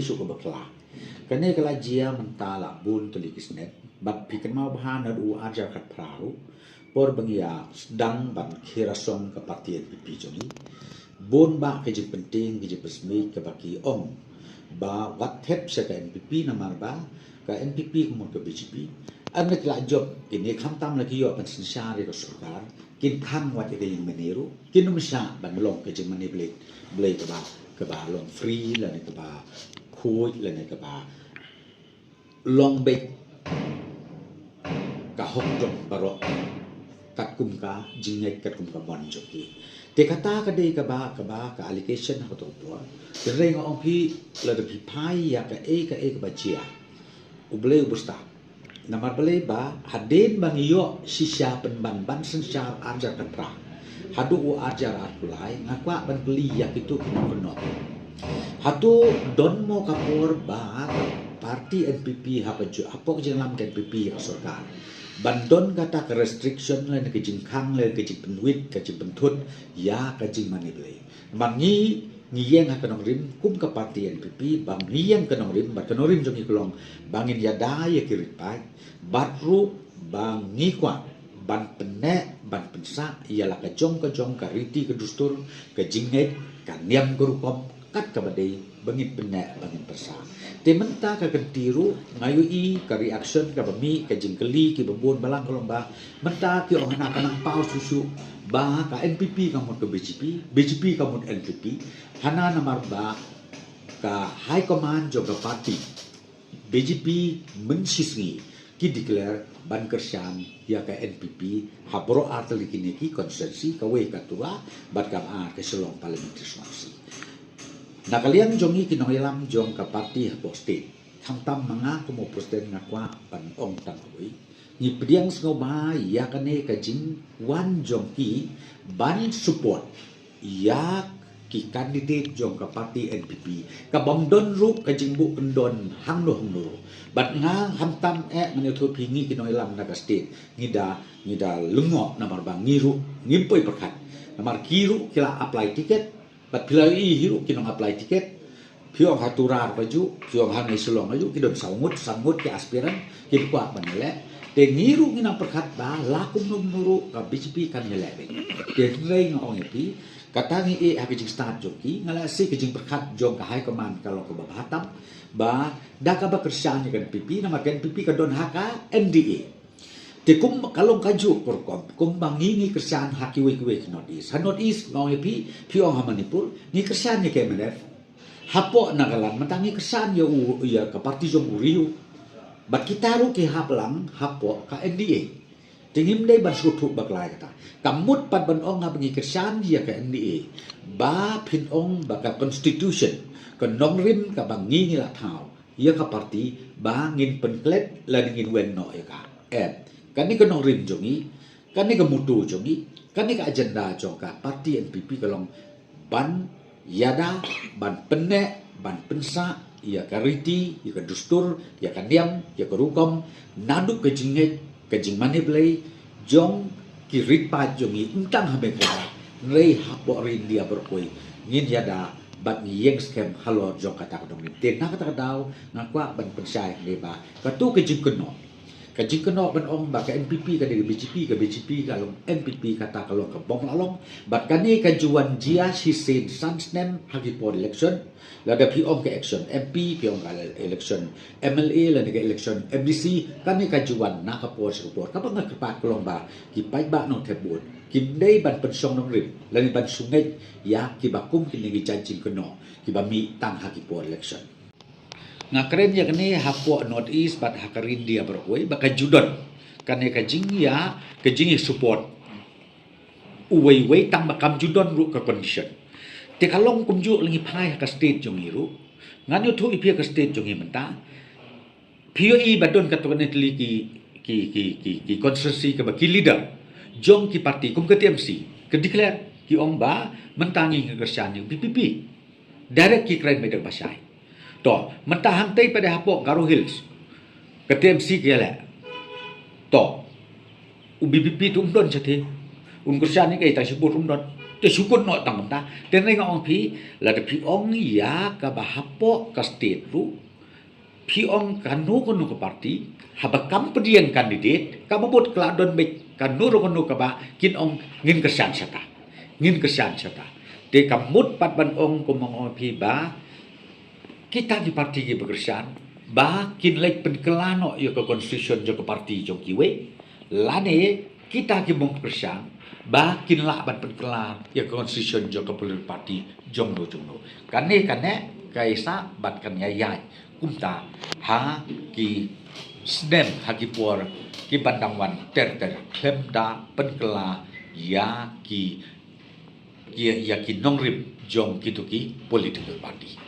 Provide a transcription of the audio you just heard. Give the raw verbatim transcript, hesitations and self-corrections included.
shuh kaba khlaiñ. Kane ka la jia mynta la bun tylli ki snem, bad phi kynmaw bha naduh u arjar khatphra ruh, por ba ngi ïa sdang ban khie rasong ka parti N P P jong ngi. Bun bah ka jingpyntieng, ka jingpynsmit kaba ki ong ba wat thep sha ka N P P namar ba ka N P P ka mut ka B J P. Ar ne ki la jop kine, khamtam la ki ïoh pynsynshar ïa ka sorkar, kin khang wat ïa ka ïing mane ruh, kin ym shah ban long ka jingmane blei, blei kaba, kaba long free lane kaba khuid lane kaba long beit ka hok jong baroh katkum ka jingngeit, katkum ka mon jong ki. Te kata ka dei kaba, kaba ka allegation ha kato ka por. Te hynrei nga ong phi, lada phi phai ïa kaei kaei kaba jia, U Blei u bystah. Namar balei ba hadien ba ngi ïoh shisha pynban ban synshar arjar khatphra haduh u arjar arphew lai, nga kwah ban kylli ïa kito ki nongkynnoh. Hato don mo ka por ba ka parti N P P, ha ka ju-, hapoh ka jingïalam ka N P P ïa ka sorkar, ban don kata ka restriction lane ka jingkhang lane ka jingpynwit, ka jingpynthut ïa ka jingmane blei? Ba ngi, ngi ïeng ha ka nongrim kum ka parti N P P, ba ngi ïeng ka nongrim, bad ka nongrim jong ngi ka long ba ngin ïada ïa ki rit paid, bad ruh ba ngi kwah ban pynneh, ban pynsah ïa la ka jong ka jong ka riti ka dustur, ka jingngeit, ka niam ka rukom, kat kaba dei ba ngin pynneh, ba ngin pynsah. Te mynta ka kynti ruh nga ïohi ka reaction kaba mih, ka jingkylli kiba bun balang ka long ba mynta ki ong hana ka nang paw shuh shuh ba ka N P P ka mut ka B J P, B J P ka mut N P P. Hana namar ba ka high command jong ka parti B J P mynshisngi ki declare ban kyrshan ïa ka N P P ha baroh artylli kine ki constituency, kawei ka Tura bad kaba ar ka Shillong Parliamentary Constituency. Na ka liang jong ngi ki nongïalam jong ka parti hapoh state, khamtam ma nga kum u president nga kwah ban ong tang kawei. Ngi pdiang sngewbha ïa kane ka jingwan jong ki ban support ïa ki candidate jong ka parti N P P, ka bym don ruh ka jingbuh kyndon hangno hangno. Bad nga khamtam eh ngan ïathuh phi, ngi ki nongïalam na ka state ngi da, ngi da lyngngoh namar ba ngi ruh ngim poi pyrkhat. Namar ki ruh ki la apply ticket, bad phi la ïohi hi ruh ki nong apply ticket. Phi ong ha Tura ruh kajuh, phi ong hangne Shillong kajuh, ki don saw ngut, san ngut ki aspirant kiba kwah ban ïaleh. Te ngi ruh ngi nang pyrkhat ba la kumno kumno ruh ka B J P kan ïaleh beit. Te hynrei nga ong ïa phi, kata ngi ïeh ha ka jingstad jong ki, nga lehse ka jingpyrkhat jong ka high command ka long kaba bha tam, ba da kaba kyrshan ïa ka N P P, namar ka N P P ka don ha ka N D A. Te kum ka long kajuh ka rukom, kumba ngi, ngi kyrshan ha kiwei kiwei ki North East. Ha North East nga ong ïa phi, phi ong ha Manipur, ngi kyrshan ïa ka M N F. Hapoh Nagaland mynta ngi kyrshan ïa u, ïa ka parti jong u Rio. Bad kita ruh ki hap lang hapoh ka N D A. Te ngim dei ban sngewthuh bakla ïa kata. Ka mut pat ban ong haba ngi kyrshan ïa ka N D A, ba phin ong ba ka constitution, ka nongrim kaba ngi, ngi la thaw ïa ka parti, ba ngin pynklet lane ngin weng noh ïa ka. Em, kane ka nongrim jong ngi, kane ka motto jong ngi, kane ka agenda jong ka parti N P P ka long ban ïada, ban pynneh, ban pynsah ïa ka riti, ïa ka dustur, ïa ka niam, ïa ka rukom, naduh ka jingngeit, ka jingmane blei jong ki rit paid jong ngi, ym tang ha Meghalaya, hynrei hapoh ri India baroh kawei ngin ïada bad ngi ïeng skhem halor jong kata ka nongrim. Te na kata ka daw nga kwah ban pynshai hangne ba kato ka jingkynnoh, ka jingkynnoh ban ong ba ka N P P ka dei ka B J P, ka B J P ka long N P P, kata ka long ka bym lah long. Bad kane ka ju wan jia shisien san snem ha ki por election. Lada phi ong ka election M P, phi ong ka election M L A lane ka election M D C, kane ka ju wan na ka por sha ka por. Kaba nga kyrpad ka long ba ki paidbah nongthep vote kim dei ban pynshong nongrim lane ban shu ngeit ïa kiba kum kine ki jait jingkynnoh kiba mih tang ha ki por election. Nga kren ïa kane hapoh North East bad ha ka ri India baroh kawei, ba ka ju don kane ka jingïa, ka jingïa support uwei uwei, tang ba kam ju don ruh ka condition. Te ka long kumjuh lyngngoh, phai ha ka state jong ngi ruh. Ngan ïathuh ïa phi ha ka state jong ngi mynta, phi ïohi ba don katto katne tylli ki, ki, ki, ki, ki constituency kaba ki leader jong ki party kum ka T M C ka declare, ki ong ba mynta ngi kyrshan ïa u B P P. Direct ki kren beit da kaba shai. To, mynta hangtei pat hapoh Garo Hills, ka T M C ka ïaleh. To, u B P P to um don shathie, un kyrshan ïa kaei, tang shi vote um don. Te shu kut noh tang kumta. Te nga ong phi, lada phi ong ïa kaba hapoh ka state ruh, phi ong kano kano ka party, haba kam pdiang candidate, kaba mut ka la don beit kano kano kaba kin ong ngin kyrshan shata. Ngin kyrshan shata. Te ka mut pat ban ong kum ong phi ba kita ki party kiba kyrshan ba kin leit pynkylla noh ïa ka constitution jong ka party jong kiwei, lane kita ki bym kyrshan ba kin lah ban pynkylla ïa ka constitution jong ka political party jong no jong no. Kane kane ka ïa sa bad kan ïa ïaid kumta ha ki snem, ha ki por ki ban dang wan ter ter, khlem da pynkylla ïa ki, ïa, ïa ki nongrim jong kito ki political party.